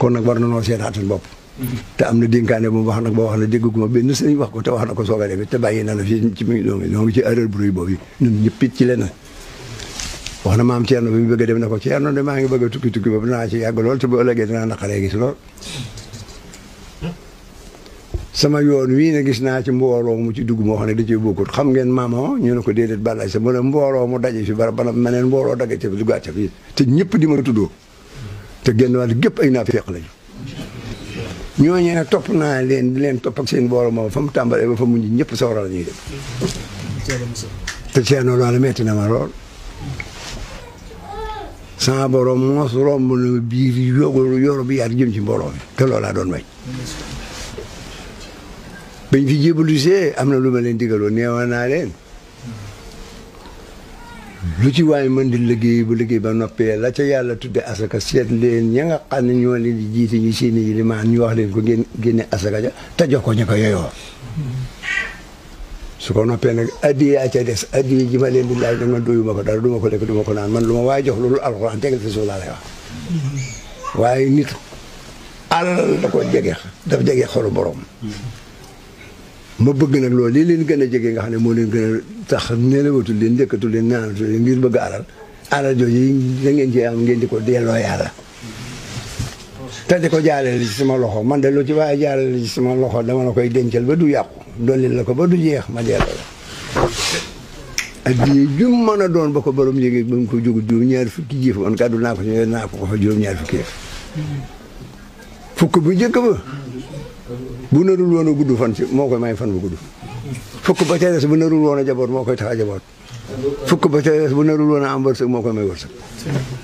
kon nag war na noo seetaat suñu bopp te am na dénkaane bu mu wax nag boo wax ne dégguma benn sëriñ wax ko te wax na ko soog a def te bàyyi na la fii ci mi ñoo ngi ci erreur bu rëy boobu ñun ñëpp it ci leneen wax na maam Thierno bi mu bëgg a dem na ko Thierno de maa ngi bëgg a tukki boobu dinaa ci yàgg lool te bu ëllëgee dinaa naqaree gis lool sama yoon wii ne gis naa ci mbooloo mu ci dugg moo xam ne da cee bokkut xam ngeen maama ñu ne ko déedéet balaay sa mu ne mbooloo mu daje fi bara bana meneen mbooloo daje ci duggaat ca fii te ñëpp di ma tuddoo te génn wàll gépp ay naafeq lañu ñooñu nag topp naa leen di leen topp ak seen mbooloo moom fa mu tàmbalee ba fa mujj ñëpp sawara la ñuy dem te Thierno loolu metti na ma lool sama borom moos romb na biir yoro bi yaar jëm ci mbooloo mi te loolu laa doon may bañ fi jébalusee am na lu ma leen digaloon neewoon naa leen lu ci waay mën di liggéey bu liggéey ba noppee la ca yàlla tudde asaka seet leen ña nga xam ne ñoo leen di jiite ñu seeni yi limaan ñu wax leen ko génne asaka ja te jox ko ñu ko yeyoo su ko noppee nag addiya ca des addiya ji ma leen di laaj nag man doyuma ko dara du ma ko lekk du ma ko naan man lu ma waaye jox loolu alxuraan tegal fi suuf laa lay wax waaye nit alal da ko jege daf jege xolu borom ma bëgg nag loolu lii leen gën a jege nga xam ne moo leen gën a tax nelawatul leen njëkkatul leen naanatul leen ngir bëgg alal jooju da ngeen ci am ngeen di ko delloo yàlla te di ko jaarale ci sama loxo man de lu ci waaye jaarale ci sama loxo dama la koy dencal ba du yàqu dolli la ko ba du jeex ma delloo la addiya ju mën a doon ba ko borom yéegi ba mu ko jógu juróom-ñaari fukki jëf man kàddu naa ko ci naa ko fa juróom-ñaari fukki yëf fukk bu njëkk ba bu narul woon a gudd fan ci moo koy may fan bu gudd fukk ba ca des bu narul woon a jaboot moo koy tax a jaboot fukk ba ca des bu narul woon a am wërsëg moo koy may wërsëg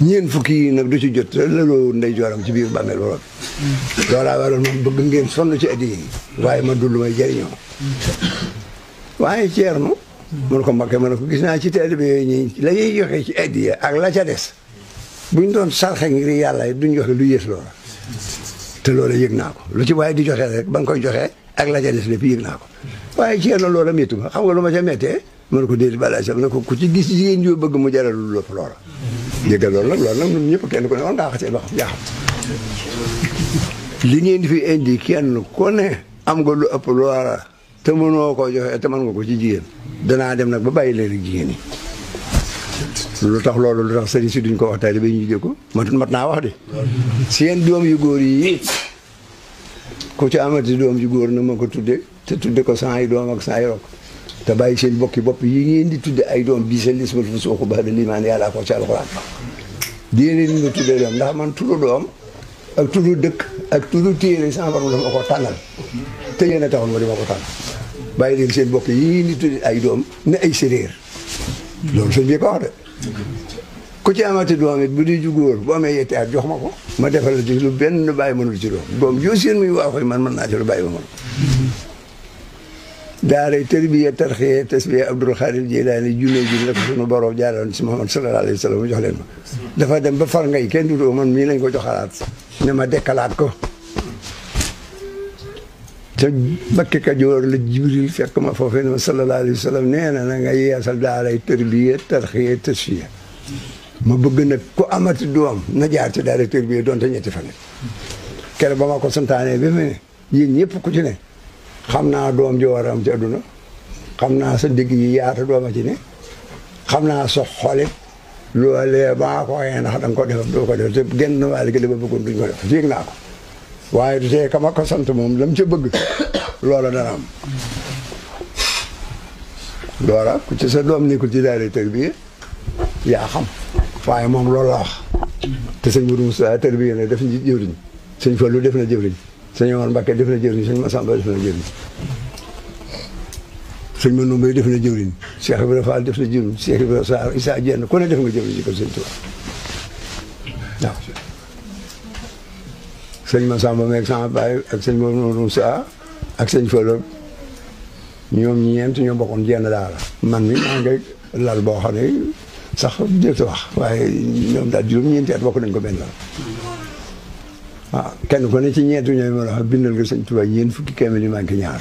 ñeen fukki yi nag du ci jot la loo ndey jooram ci biir bàmmeel ba loolaa waroon moom bëgg ngeen sonn ci addiya yi waaye man du lu may jëriñoo waaye Thierno mun ko Mbakke ma ne ko gis naa ci taalibe yooyu ñi la ñuy joxe ci addiya ak la ca des buñ doon sarxe ngir yàlla duñ joxe lu yées loola te loola yëg naa ko lu ci waaye di joxe rek ba nga koy joxe ak la ca des lépp yëg naa ko waaye Thierno loola méttu ma xam nga lu ma ca méttee ma ne ko déedéet balaa sax ne ko ku ci gis jigéen yoo bëgg mu jaral lu lépp loola yëggal loolu nag ñun ñëpp kenn ku ne war ngaa xasee ba xam jaaxam li ngeen di fi indi kenn ku ne am nga lu ëpp loola te mënoo koo joxe te mën nga ko ci jigéen danaa dem nag ba bàyyi leen ak jigéen ñi lu tax loolu lu tax sëriñ si duñ ko wax taalibe ba ñu dégg ko mat naa wax de seen doom yu góor yi ku ci amati doom yu góor na ma ko tudde te tudde ko sans ay doom ak sans ay rok te bàyyi seen bokki bopp yi ngeen di tudde ay doom bii seen lismal fu sooku ba da limaan yàlla ko ci alxuraan déedéet ñu nga tuddee doom ndax man turu doom ak turu dëkk ak turu téere sama borom dafa ma ko tànnal te yéen a taxoon ma di ma ko tànn bàyyi leen seen bokk yi ngeen di tudde ay doom ne ay séréer loolu sëñ bi ko wax de ku ci amati doom it bu di ju góor bu amee yetti at jox ma ko ma defal la ci lu benn bàyyi mënul ci doom joo seen muy waaxoy man mën naa ci lu bàyyi ba mën daaray tërbiya tarxiya tasbiya Abdul Xaadir Jilaani junne la ko sunu borom jaaroon ci Muhammad sallallahu alayhi wa sallam mu jox leen ma dafa dem ba far ngay kenn dutoo man mii lañ ko joxalaat ne ma dekkalaat ko te Mbakke Kajoor la Jibril fekk ma foofee ne ma sallallahu alayhi wa sallam nee na nga yeesal daaray tërbiya tarxiya tasbiya ma bëgg nag ku amati doom na jaar ci daaray tërbiya doonte ñetti fan kere ba ma ko santaane ba mu ne yéen ñëpp ku ci ne xam naa doom ji war a am ci adduna xam naa sa digg yi yaata dooma ci ne xam naa sa xolit loolee ba ko waxee ndax da nga ko def doo ko def te genn wàll gi li ma bëggoon duñ ko def yëg naa ko waaye du tee kama ko sant moom lam ca bëgg loola dana am loola ku ci sa doom nekkul ci daara tërbiya yaa xam waaye moom loolu la wax te sëñ Mourou Moussa tërbiya ne def na jëwriñ sëñ Fallou def na jëwriñ sëñ Omar Mbakke def na jëwriñ sëñ Massamba def na jëwriñ sëñ Manoumbe def na jëwriñ Cheikh Ibrahima Fall def na jëwriñ Cheikh Ibrahima Sarr Issa Diène ku ne def nga jëwriñ ci kër sëñ Tuubaa waaw sëñ Massamba meeg sama baay ak sëñ Mourou Moussa ak sëñ Fallou ñoom ñeent ñoo bokkoon jenn daara man mi maa ngi lal boo xam ne sax jël wax waaye ñoom daal juróom-ñeenti at bokk nañ ko benn lal waaw kenn ku ne ci ñeetu ñooy ma la bindal nga sëñ Tuubaa yéen fukki kaamil yi manqué ñaar